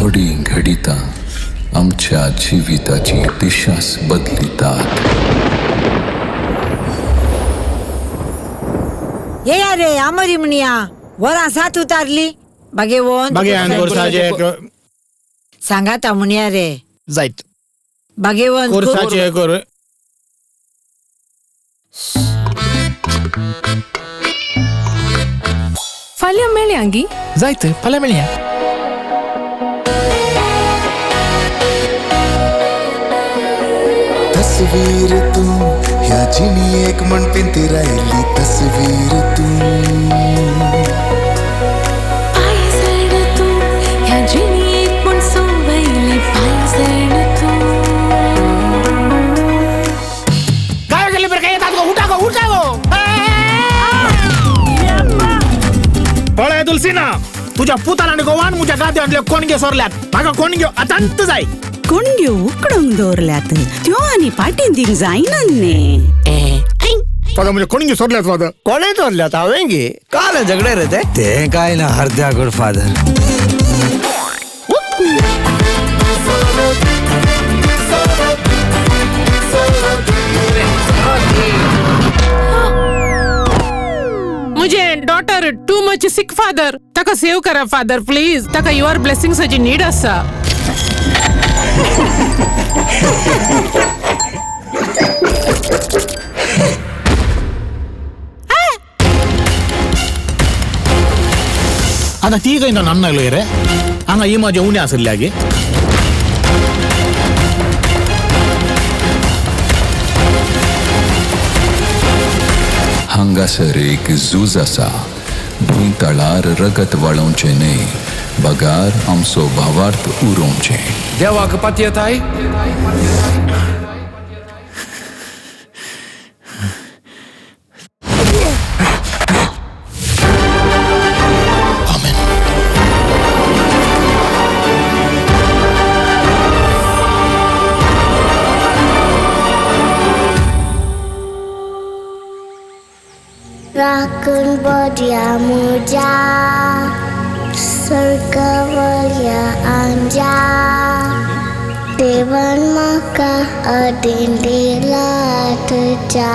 थोडीं घडितां आमच्या जिविताची दिशाच बदलितात. येया रे आमरी म्हणया वरां सात उतारली बागेवन सांगाता म्हणया रे जायत बागेवन कोर्साचे कर. फाल्यां मेळया गी? जायत फाल्यां मेळया. तस्वीर तू ह्या जिणेक म्हण पिंती राहिली तस्वीर तू पायजण तू ह्या जिणेक म्हण सोबयली पायजण तू. काय गेले बरं काय येतात गो? उठा गो, उठा गो. पळय तुलसीना, तुझ्या पुतान आनी गोवान म्हज्या गाद्यांतले कोणगे सोरल्यात. म्हाका कोणग्यो आतांत जाय. कोणग्यो उकडूंक दवरल्यात त्यो आनी पाटीं दिवंक जायना न्ही. फादर म्हणजे कोणग्यो सोरल्यात फादर? कोणें चोरल्यात? हांवें गे काल झगडे रे ते. तें काय ना अर्द्या गड फादर. मुझे daughter too much sick father, ताका सेव करा फादर प्लीज. ताका your ब्लेसिंग्साची नीड आसा. आता ती खंय नाम लागलो रे? हांगा ही म्हजे उणें आसले गे. हांगासर एक झूज आसा. भूंयतळार रगत वाळोवचें न्हय, बगार आमचो भावार्थ उरोवचें. देवाक पातयेताय? Rakun bodya muja Surgavalya anja Devan maka adindila tuja.